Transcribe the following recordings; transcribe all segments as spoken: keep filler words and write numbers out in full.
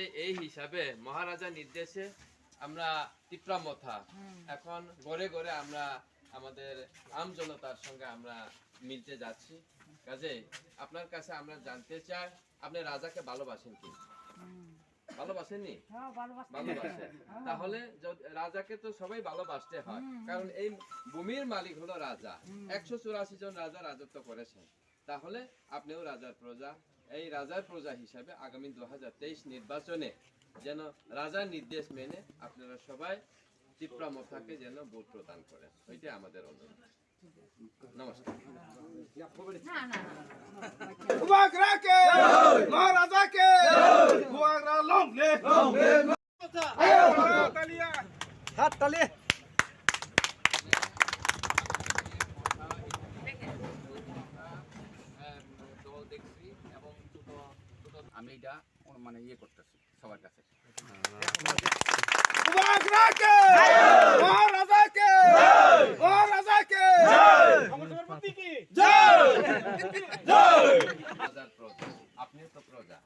এই, এই হিসাবে মহারাজা নির্দেশে আমরা তিপ্রা মথা এখন ঘরে ঘরে আমরা আমাদের আম জনতার সঙ্গে আমরা মিলতে যাচ্ছি। কাজেই আপনার কাছে আমরা জানতে চাই, আপনি রাজাকে ভালোবাসেন কি? ভালোবাসেননি? হ্যাঁ, ভালোবাসি। ভালোবাসেন। তাহলে যদ-, রাজাকে তো সবাই ভালোবাসতে হয়, কারণ এই ভূমির মালিক হলো রাজা। একশো চুরাশি জন রাজা রাজত্ব করেছেন। তাহলে আপনিও রাজার প্রজা। এই রাজার প্রজা হিসাবে আগামী দু হাজার তেইশ নির্বাচনে যেন রাজার নির্দেশ মেনে আপনারা সবাই তিপ্রা মথাকে যেন ভোট প্রদান করেন, ওইটাই আমাদের অনুরোধ। নমস্কার। না, না, না। Bubagra ke! Maharaja ke! Bubagra long live! হাত তালি। দল দেখছি এবং ছোট ছোট আমি এটা মানে ইয়ে করতেছি সবার কাছে। Bubagra ke! Maharaja ke! Maharaja ke! মহারাজার প্রজা, আপনিও তো প্রজা।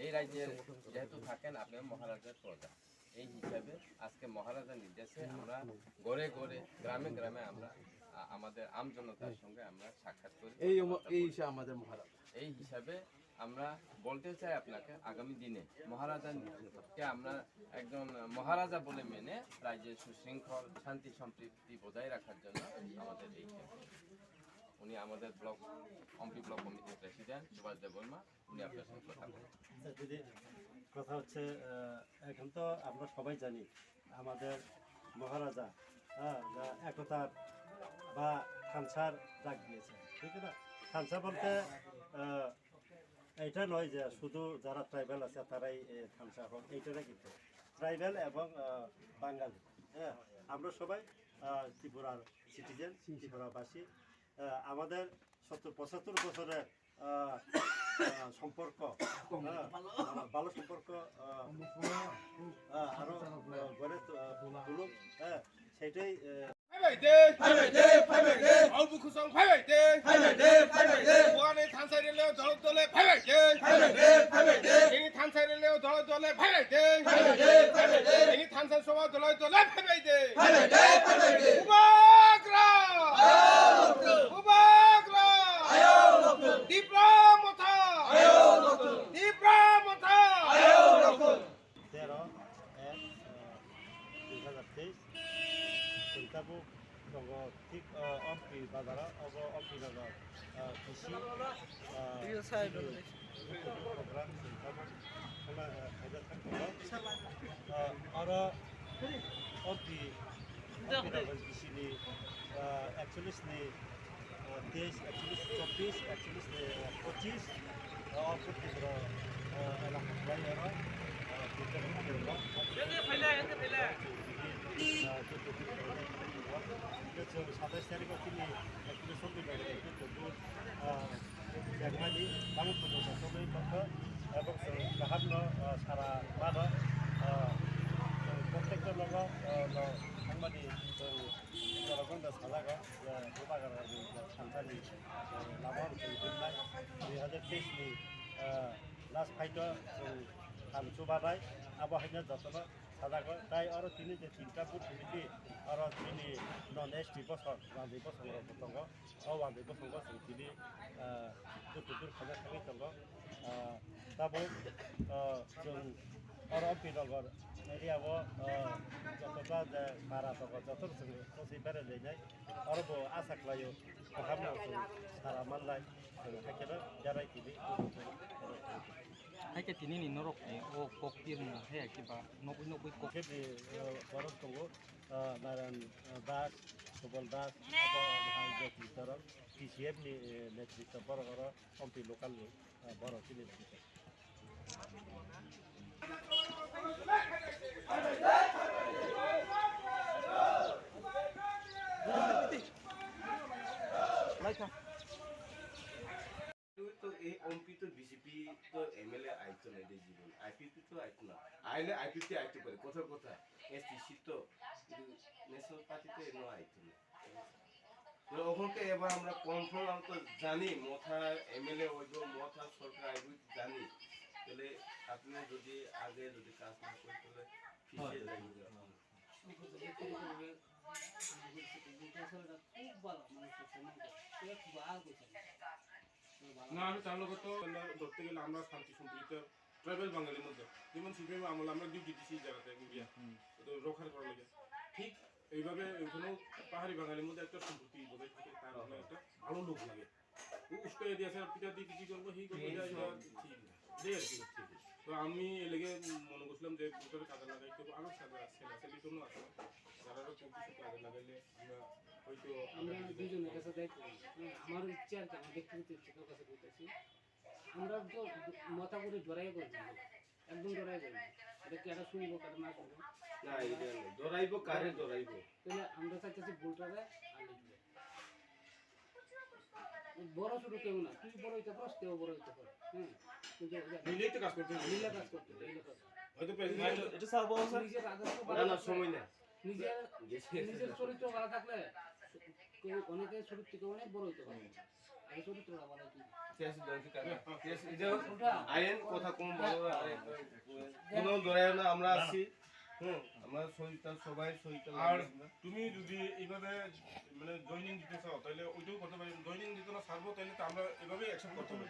এই রাজ্যের যেহেতু থাকেন, আপনিও মহারাজার প্রজা। এই হিসাবে আজকে মহারাজার নির্দেশে আমরা ঘরে ঘরে, গ্রামে গ্রামে আমরা, আ, আমাদের আম জনতার সঙ্গে আমরা সাক্ষাৎ করি, এই অম-, কথাবার্তা এই বলি। হিসাবে আমাদের মহারাজা। এই হিসাবে আমরা বলতে চাই আপনাকে, আগামী দিনে মহারাজাকে আমরা একজন মহারাজা বলে মেনে রাজ্যে সুশৃঙ্খল, শান্তি, সম্প্রীতি বজায় রাখার জন্য আমাদের এই ক্যাম্প। উনি আমাদের ব্লক, অম্পি ব্লক কমিটির প্রেসিডেন্ট সুভাষ দেববর্মা, উনি আপনার সঙ্গে কথা বলবেন। আচ্ছা, দিদি, কথা হচ্ছে, আহ, এখন তো আমরা সবাই জানি আমাদের মহারাজা, হ্যাঁ, যা একতার বা থানসার ডাক দিয়েছে, ঠিক না? থানসা বলতে, আহ, এটা নয় যে শুধু যারা ট্রাইবাল আছে তারাই, এ, থানসা হন, এইটা না কিন্তু। ট্রাইবাল এবং, আহ, বাঙালি, হ্যাঁ, আমরা সবাই, আহ, ত্রিপুরার সিটিজেন, ত্রিপুরাবাসী। আহ, আমাদের সত্তর পঁচাত্তর বছরের, আহ, আহ, সম্পর্ক, হ্যাঁ, আহ, ভালো সম্পর্ক, আহ, আহ, আরো, আহ, গড়ে তু-, আহ, তুলুক, হ্যাঁ, সেটাই, আহ, Phaibai de, phaibai de, phaibai de. Au bukhusong phaibai de, phaibai de, phaibai de. Buani thansai rele dole dole phaibai de, phaibai de, phaibai de. Ini thansai rele dole dole phaibai de, phaibai de, phaibai de. Ini thansai soba dole dole phaibai de, phaibai de, phaibai de. Bubagra! Bubagra! Tipra motha! Tipra motha! Tero, ek, eh, dui hazar teis, chwng tabuk tongo thik, eh, Ompi bazaro, obo Ompi nagar, eh, kisi, eh, program chwng tabuk khwna, eh, khaijak thang tongo. Eh, oro Ompi, Ompi nagar kisi ni, eh, ekchollish ni, eh, teis, ekchollish, chobbish, ekchollish, eh, pochish, eh, o phuti bro, eh, elaka khlai oro, eh, Twitter ni bro. Eh, chwng satais tarikh o chini ekchollish somni bai ekchollish somni, eh, Jagmani, bangwi photo sasogwi tongkha, ebong chwng kaham no, ah, sara mano, ah, chwng protekta nogo, ah, no thangmani chwng jorogon da salago, ah, bubagra ni thansani, ah, lama chwng himnai, dui hazar teis ni, ah, last fight o chwng ham chubanai, abo haino jotono sajago, tai oro tini je tinta booth committee, oro chini non S T bosong, rajwi bosong rok bo tongo. O wngwi bosongo chwng tini, ah, dur dur khaina thangwi tongo. Ah, tabuk, ah, chwng oro Ompi nagar area o, ah, jotoba je para tongo, jotono chwng tongwi berai lainai. Oro bo asa khlaio, kaham no chwng sara manlai, chwng haikhe no berai tini. Haikhe tini ni norok ni o kok tirwng haya kiba nokwi nokwi kok. Khe di, ah, borok tongo. Ah, Narayan, ah, Das, Subal Das, abo hai netrito rok, T C F ni, eh, netrito borok oro Ompi local ni, ah, borok chini netrito. Lai kha. তো এই এমপি তো বিজেপি তো এমএলএ আইতো না, এটা জীবন আইপিপি তো আইতো না, আইলে আইপিপি আইতে পারে, কথা কথা এসটিসি তো, কিন্তু ন্যাশনাল পার্টি তো এমন আইতো না। তো ওখানকে এবার আমরা কনফার্ম, আমরা তো জানি মথা এমএলএ হইব, মথা সরকার আইব, জানি। আপনি যদি আগে যদি কাজ না করেন, তাহলে পিছিয়ে যাবেন। খুব ভালো, মানুষের সম্মান করে। খুব ভালো কইছেন। না, আমি তার লগে তো ধরতে গেলে আমরা শান্তি সম্প্রীতি ট্রাইবাল বাঙালির মধ্যে, যেমন সিপিএম আমলে আমরা ডিউটি দিছি এই জায়গাতে গিয়া, তো রক্ষা করার লাগে। ঠিক এইভাবে এখানেও পাহাড়ি বাঙালির মধ্যে একটা সম্প্রীতি বজায় থাকে, তার মানে একটা ভালো লোক লাগে। ও উস্কাই দিয়ে আসে, পিঠা দিয়ে কিছু করবো, সেই করবো, এই এটা, এটা ঠিক না। এটাই আর কি। তো আমি এলাকে মনে করছিলাম যে ভোটার কাজে লাগাইতে হবে, আরো সাদা ছেলে আছে, লিটন আছে, তারা আরো কিছু কাজে লাগাইলে আমরা হয়তো আমরা আগামী দিনে দুজনের কাছে দায়িত্ব নিই। হ্যাঁ, আমার ইচ্ছে আর কি, আমার ব্যক্তিগত ইচ্ছে, কারোর কাছে বলতেছি। আমরা তো মাথা করে জড়াই করবো, একদম জড়াই করবো। এটা কি একটা শুনবো, কারো না শুনবো? না, এটা না। জড়াইবো, কারে জড়াইবো? তাহলে আমরা চাইতেছি ভোটারে আর লিটনে। বড় ছোট কেউ না, তুই বড় হইতে পারস, কেউ বড় হইতে পারে। হ্যাঁ, কিন্তু ওই যে মিলেই তো কাজ করতে হবে। মিলে কাজ করতে হবে, মিলে কাজ। হয়তো প্রেসিডেন্ট এটা স্যার বলছেন। নিজের রাজত্ব না, না, বাড়াতে সময় নেই। নিজের, গেছে। নিজের চরিত্র ভালো থাকলে কেউ অনেকে ছোট থেকে অনেক বড় হইতে পারে। আগে চরিত্রটা ভালো হইতে হবে। ঠিক আছে, দলকে কাকা। ঠিক আছে, এই যে ওটা আইন কথা কম বলো, আরে, কোনো লড়াই না, আমরা আছি। হুম, আমরা সহিতা, সবাই সহিতা আর লাগবে আমরা। তুমি যদি এইভাবে মানে জয়েনিং দিতে চাও, তাহলে ওইটাও করতে পারি। জয়েনিং দিতে না ছাড়বো, তাহলে তো আমরা এভাবেই অ্যাকশন করতে পারি।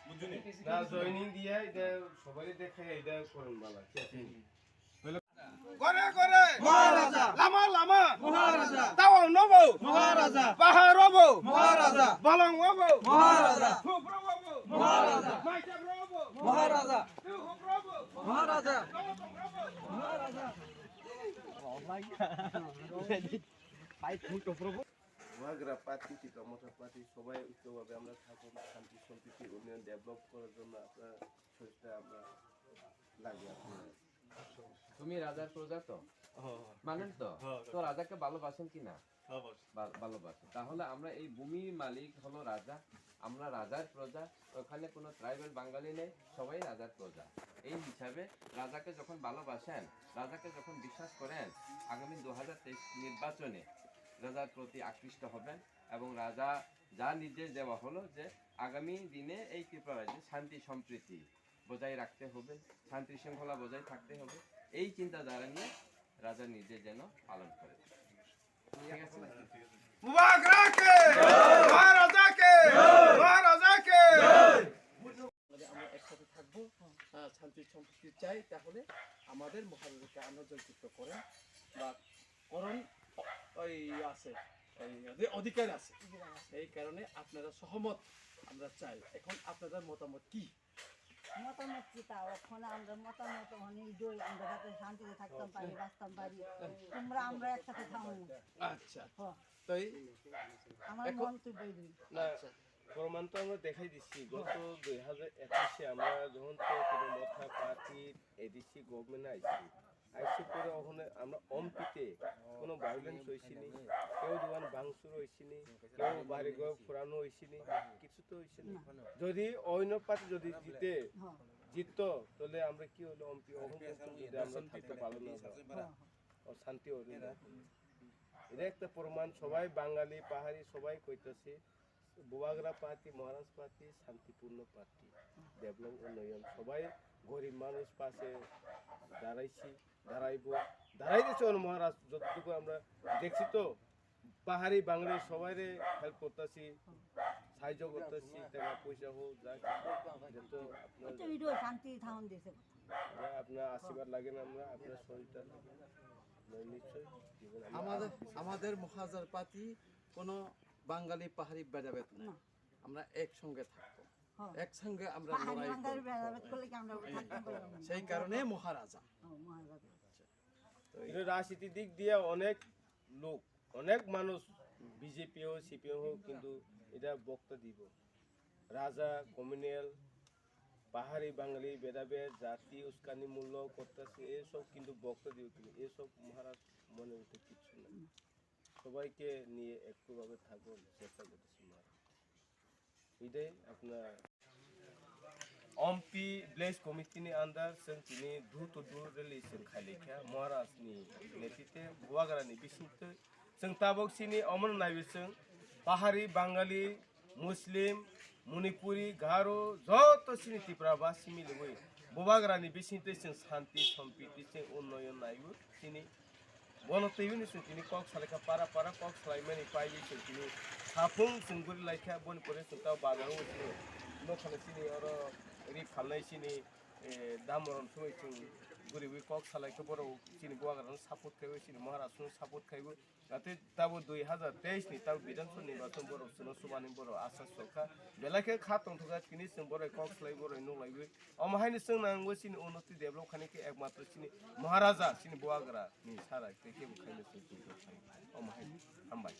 বুঝছো নি? না, জয়েনিং দিয়ে এটা সবাই দেখে, এটা করেন বালা, ঠিক আছে? ঘরে ঘরে মহারাজা। লামা লামা মহারাজা। তাও নব মহারাজা। পাহাড় রব মহারাজা। বলং রব মহারাজা। হুপ রব মহারাজা। মাইচাপ রব মহারাজা। হুপ রব মহারাজা। মহারাজা। বুবাগ্রা পার্টি, টিপা মথা পার্টি সবাই ঐক্যভাবে আমরা থাকুন, শান্তি সম্প্রীতি উন্নয়ন ডেভেলপ করার জন্য আপনারা সহযোগিতা আমরা লাগে আপনারা। তুমি রাজার প্রজা তো? হ্যাঁ। মানেন তো? হ্যাঁ। তো রাজাকে ভালোবাসেন কি না? হ্যাঁ, বাস। ভা-, ভালোবাসেন। তাহলে আমরা এই ভূমির মালিক হলো রাজা, আমরা রাজার প্রজা, ওখানে কোনো ট্রাইবাল বাঙালি নেই, সবাই রাজার প্রজা। এই হিসাবে রাজাকে যখন ভালোবাসেন, রাজাকে যখন বিশ্বাস করেন, আগামী দু হাজার তেইশ নির্বাচনে রাজার প্রতি আকৃষ্ট হবেন এবং রাজা যা নির্দেশ দেওয়া হলো যে আগামী দিনে এই ত্রিপুরা রাজ্যে শান্তি সম্প্রীতি বজায় রাখতে হবে, শান্তি শৃঙ্খলা বজায় থাকতে হবে। এই চিন্তাধারা নিয়ে রাজার নির্দেশ যেন পালন করে। ঠিক আছে? মুবাগ্রাকে! মহারাজাকে! মহারাজাকে! আমরা একসাথে থাকবো, আহ, শান্তি সম্প্রীতি চাই, তাহলে আমাদের মহারাজাকে আমরা জয়যুক্ত করেন বা করণ ওই আছে, ওই অধি-, অধিকার আছে। এই কারণে আপনারা সহমত আমরা চাই। এখন আপনাদের মতামত কি? মতামত কি তা? ওখানে আমরা মতামত ওখানে ইডোই আমরা যাতে শান্তিতে থাকতাম পারি, বাঁচতাম পারি। তোমরা আমরা একসাথে থাকবো। আচ্ছা। হ। তাই আমার এখন মন তুই বইবি। না, আচ্ছা। প্রমাণ তো আমরা দেখাই দিচ্ছি। গত দুই হাজার একুশে আমরা যখন তো কোনো মথা পার্টি এডিসি গভর্নমেন্ট আইছি, আইসি পরে ওখানে আমরা অম্পিতে কোনো ভায়োলেন্স হইছিনি, কেউ দোকান ভাঙচুর হইছিনি, কেউ বাড়িঘর পুরানো হইছিনি, কিছু তো হইছিনি। না। যদি অন্য পার্টি যদি জিতে, হ্যাঁ। জিততো, তাহলে আমরা কি হলো অম্পি ওখান পর্যন্ত যদি আমরা থাকতে পারলাম না, হ্যাঁ, হ্যাঁ। ও শান্তি হলো না। এটা একটা প্রমাণ, সবাই বাঙালি, পাহাড়ি সবাই কইতাছে, বুবাগ্রা পার্টি, মহারাজ পার্টি, শান্তিপূর্ণ পার্টি, ডেভেলপ উন্নয়ন, সবাই গরিব মানুষ পাশে দাঁড়াইছি, দাঁড়াইবো, দাঁড়াই দিচ্ছে ওর মহারাজ, যতটুকু আমরা দেখছি তো, পাহাড়ি বাঙালি সবাইরে হেল্প করতেছি, সাহায্য করতেছি, টাকা পয়সা হোক, যা কিছু, যত আপনার আচ্ছা, ভিডিও শান্তি থাউন দিছে। যা আপনার আশীর্বাদ লাগে না, আমরা আপনার শরীরটা লাগে না, আমরা নিশ্চয়ই জীবন আমরা আমাদের, আমাদের মহারাজার পার্টি কোনো বাঙালি পাহাড়ি ভেদাভেদ নাই। না। আমরা একসঙ্গে থাকবো। হ্যাঁ। একসঙ্গে আমরা পাহাড়ি লড়াই বাঙালি করবো। ভেদাভেদ করলে কি আমরা থাকতে পারবো না? সেই কারণে মহারাজা। ও, মহারাজা। তো এই রাজনীতির দিক দিয়ে অনেক লোক, অনেক মানুষ বিজেপি হোক, সিপিএম হোক, কিন্তু এটা বক্তা দিব। রাজা, কমিউনাল, পাহাড়ি বাঙালি ভেদাভেদ, জাতি উস্কানিমূলক করতেছে, এসব কিন্তু বক্তা দিব, কিন্তু এসব মহারাজ মনে হতে কিচ্ছু নেই। সবাইকে নিয়ে একটুভাবে থাকবো, চেষ্টা করতেছি মহারাজ। Idai apna Ompi village committee ni under chwng tini door to door rally chwng khailai kha Maharaj ni netritwe Bubagra ni bisingtwi chwng tabok chini omono naiwi chwng Pahari, Bangali, Muslim, Manipuri, Garo, joto chini Tripura ba simi liwi. Bubagrani bising tei chwng santi, sompiti, chwng unnoyon naiwi chini. Bono twiwi ni chwng tini kok salaikha para para kok salaimani paiwi chwng tini. Saphung chwng guri laikha boni pore chwng tao bazaro chini. Nokhano chini oro ri phalnai chini, eh, damoron thumwi chwng guriwi kok salaikha borok chini Bubagrano support khaiwi chini Maharashtrano support khaiwi. Ate tabo dui hazar teis ni tabo Bidhan Sabha nirbachon borok chwngno chubani borok asa sokha. Belai khe kha tongthokha tini chwng borok kok salai borok nuklaiwi. Omo haino chwng nango chini unnoti develop khani khe ekmatro chini Maharaja chini Bubagra ni sara tei kebo khaino chwng tongthok khai. Omo hai hambai.